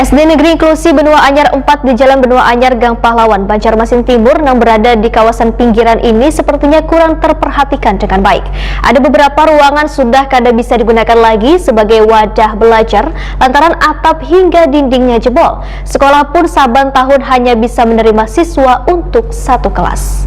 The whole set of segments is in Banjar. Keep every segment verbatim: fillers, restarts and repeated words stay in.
SD Negeri Inklusi Benua Anyar empat di Jalan Benua Anyar, Gang Pahlawan, Banjarmasin Timur, yang berada di kawasan pinggiran ini sepertinya kurang terperhatikan dengan baik. Ada beberapa ruangan sudah kada bisa digunakan lagi sebagai wadah belajar lantaran atap hingga dindingnya jebol. Sekolah pun saban tahun hanya bisa menerima siswa untuk satu kelas.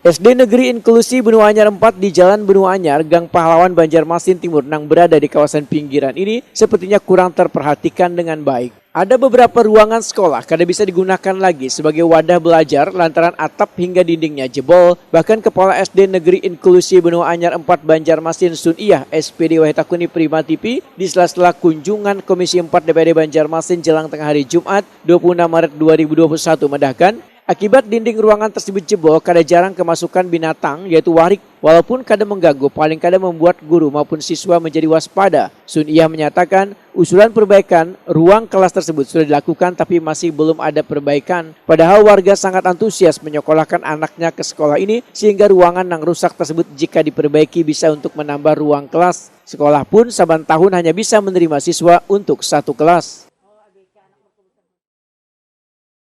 SD Negeri Inklusi Benua Anyar empat di Jalan Benua Anyar, Gang Pahlawan, Banjarmasin Timur, yang berada di kawasan pinggiran ini sepertinya kurang terperhatikan dengan baik. Ada beberapa ruangan sekolah kada bisa digunakan lagi sebagai wadah belajar lantaran atap hingga dindingnya jebol. Bahkan Kepala SD Negeri Inklusi Benua Anyar empat Banjarmasin, Sun Iyah, S P D, wahid takuni Prima T V di sela-sela kunjungan Komisi empat D P R D Banjarmasin jelang tengah hari Jumat, dua puluh enam Maret dua ribu dua puluh satu, madahkan, akibat dinding ruangan tersebut jebol, kada jarang kemasukan binatang, yaitu warik. Walaupun kada mengganggu, paling kada membuat guru maupun siswa menjadi waspada. Sun Iyah menyatakan, usulan perbaikan ruang kelas tersebut sudah dilakukan, tapi masih belum ada perbaikan. Padahal warga sangat antusias menyekolahkan anaknya ke sekolah ini, sehingga ruangan yang rusak tersebut jika diperbaiki bisa untuk menambah ruang kelas. Sekolah pun saban tahun hanya bisa menerima siswa untuk satu kelas.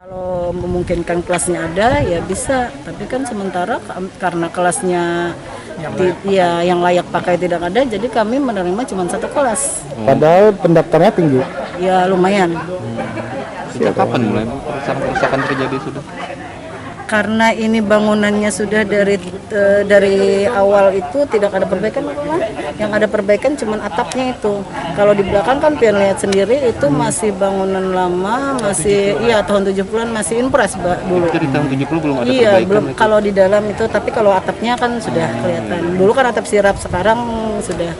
Kalau memungkinkan kelasnya ada, ya bisa. Tapi kan sementara ka-, karena kelasnya ti-, ya, yang layak pakai tidak ada, jadi kami menerima cuma satu kelas. Padahal pendaftarnya tinggi. Ya, lumayan. Sejak kapan mulai, Bu, kerusakan-kerusakan terjadi sudah? Karena ini bangunannya sudah dari eh, dari awal itu tidak ada perbaikan, Pak. Yang ada perbaikan cuma atapnya itu. Kalau di belakang kan pian lihat sendiri, itu masih bangunan lama, masih, iya, tahun tujuh puluhan, masih impres, Pak, dulu. Jadi tahun tujuh puluh belum ada Iya, perbaikan belum. Itu? Kalau di dalam itu, tapi kalau atapnya kan sudah kelihatan. Dulu kan atap sirap, sekarang sudah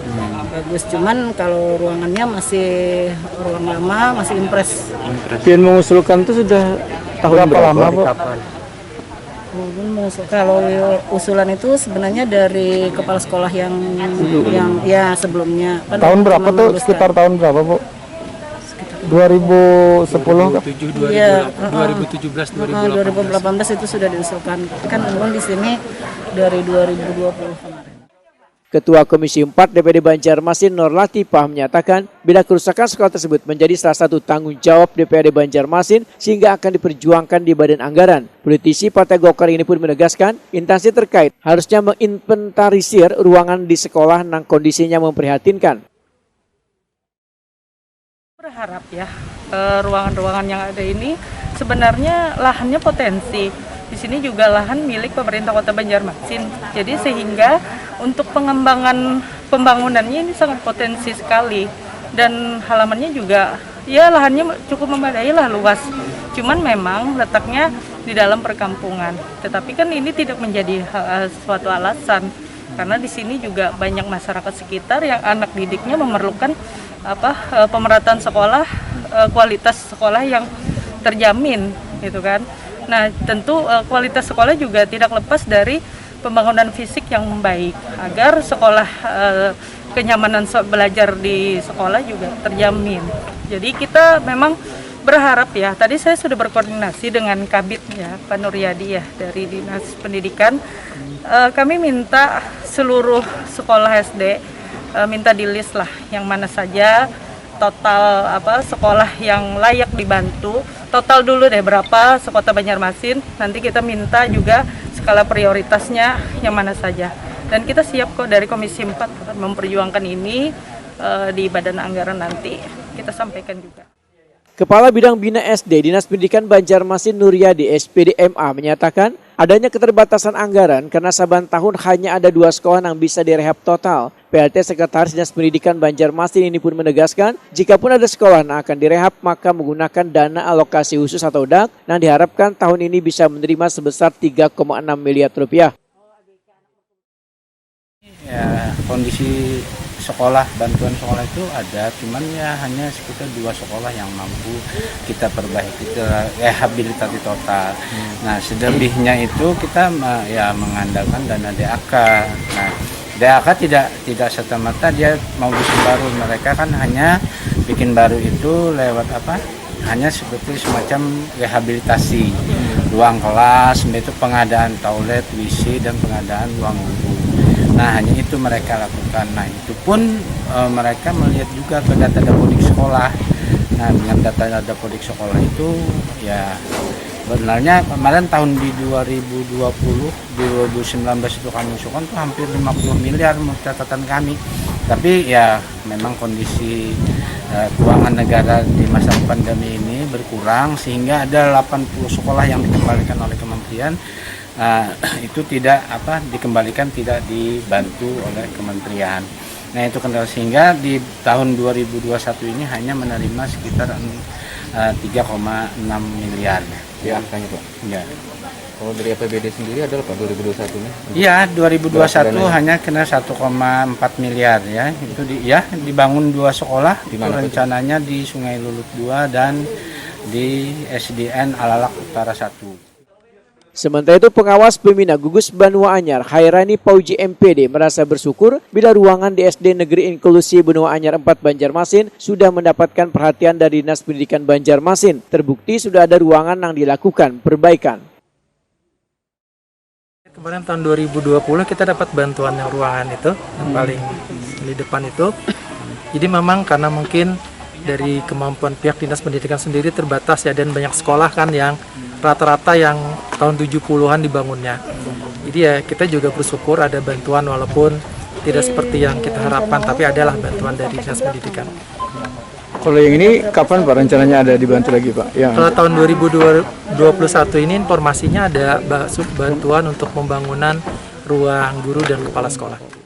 bagus. Cuman kalau ruangannya masih ruang lama, masih impres. Pian mengusulkan itu sudah tahun berapa, berapa lama, Bu? Kalau usulan itu sebenarnya dari kepala sekolah yang yang ya sebelumnya. Kan Tahun berapa cuma tuh? meneruskan. Sekitar tahun berapa, Bu? Dua ribu sepuluh kah? Tujuh Iya, dua ribu tujuh belas heeh, dua ribu delapan belas itu sudah diusulkan. Kan memang di sini dari dua ribu dua puluh kemarin. Ketua Komisi empat D P D Banjarmasin, Nur Latifah, menyatakan bila kerusakan sekolah tersebut menjadi salah satu tanggung jawab D P R D Banjarmasin sehingga akan diperjuangkan di Badan Anggaran. Politisi Partai Golkar ini pun menegaskan instansi terkait harusnya menginventarisir ruangan di sekolah yang kondisinya memprihatinkan. Berharap ya, eh, ruangan-ruangan yang ada ini sebenarnya lahannya potensi. Di sini juga lahan milik pemerintah Kota Banjarmasin. Jadi sehingga untuk pengembangan pembangunannya ini sangat potensi sekali dan halamannya juga ya lahannya cukup memadai lah, luas. Cuman memang letaknya di dalam perkampungan. Tetapi kan ini tidak menjadi hal, suatu alasan karena di sini juga banyak masyarakat sekitar yang anak didiknya memerlukan apa eh, pemerataan sekolah, eh, kualitas sekolah yang terjamin gitu kan. Nah, tentu eh, kualitas sekolah juga tidak lepas dari pembangunan fisik yang baik agar sekolah eh, kenyamanan se- belajar di sekolah juga terjamin. Jadi kita memang berharap ya, tadi saya sudah berkoordinasi dengan Kabid ya, Pak Nuryadi ya, dari Dinas Pendidikan. Eh, kami minta seluruh sekolah S D eh, minta di-list lah yang mana saja total apa sekolah yang layak dibantu. Total dulu deh berapa sekota Banjarmasin. Nanti kita minta juga skala prioritasnya yang mana saja. Dan kita siap kok dari Komisi empat akan memperjuangkan ini eh, di Badan Anggaran nanti kita sampaikan juga. Kepala Bidang Bina S D Dinas Pendidikan Banjarmasin, Nuryadi, S P D M A, menyatakan adanya keterbatasan anggaran karena saban tahun hanya ada dua sekolah yang bisa direhab total. P L T Sekretaris Dinas Pendidikan Banjarmasin ini pun menegaskan, jikapun ada sekolah yang akan direhab, maka menggunakan dana alokasi khusus atau dak yang diharapkan tahun ini bisa menerima sebesar tiga koma enam miliar rupiah. Ya, kondisi sekolah, bantuan sekolah itu ada, cuman ya hanya sekitar dua sekolah yang mampu kita perbaiki, kita rehabilitasi total. Nah, selebihnya itu kita me- ya mengandalkan dana D A K. Nah, D A K tidak tidak serta merta dia mau bikin baru, mereka kan hanya bikin baru itu lewat apa? Hanya seperti semacam rehabilitasi ruang kelas, itu pengadaan toilet, W C, dan pengadaan ruang guru. Nah, hanya itu mereka lakukan. Nah, itu pun eh, mereka melihat juga ke data dapodik sekolah. Nah, dengan data dapodik sekolah itu, ya, sebenarnya kemarin tahun di dua ribu dua puluh, di dua ribu sembilan belas itu kami usulkan tuh hampir lima puluh miliar menurut catatan kami. Tapi ya memang kondisi eh, keuangan negara di masa pandemi ini berkurang, sehingga ada delapan puluh sekolah yang dikembalikan oleh kementerian. Eh, itu tidak apa dikembalikan, tidak dibantu oleh kementerian. Nah, itu kendala, sehingga di tahun dua ribu dua puluh satu ini hanya menerima sekitar eh, tiga koma enam miliar. Ya, angkanya, Pak. Ya. Kalau dari A P B D sendiri ada, Pak, dua ribu dua puluh satu nih? Iya, dua ribu dua puluh satu Berapa dananya? Hanya kena satu koma empat miliar, ya. Itu di, ya, dibangun dua sekolah. Di mana, Pak, itu? Rencananya di Sungai Lulut dua dan di S D N Alalak Utara satu. Sementara itu, pengawas pembina gugus banua anyar Hairani Pauji M P D merasa bersyukur bila ruangan di S D Negeri Inklusi Benua Anyar empat Banjarmasin sudah mendapatkan perhatian dari Dinas Pendidikan Banjarmasin. Terbukti sudah ada ruangan yang dilakukan perbaikan. Kemarin tahun dua ribu dua puluh kita dapat bantuan yang ruangan itu, yang paling di depan itu. Jadi memang karena mungkin dari kemampuan pihak Dinas Pendidikan sendiri terbatas ya, dan banyak sekolah kan yang rata-rata yang tahun tujuh puluhan dibangunnya. Jadi ya kita juga bersyukur ada bantuan walaupun tidak seperti yang kita harapkan, tapi adalah bantuan dari Dinas Pendidikan. Kalau yang ini kapan, Pak, rencananya ada dibantu lagi, Pak? Yang Kalau tahun dua ribu dua puluh satu ini informasinya ada ba- sub- bantuan untuk pembangunan ruang guru dan kepala sekolah.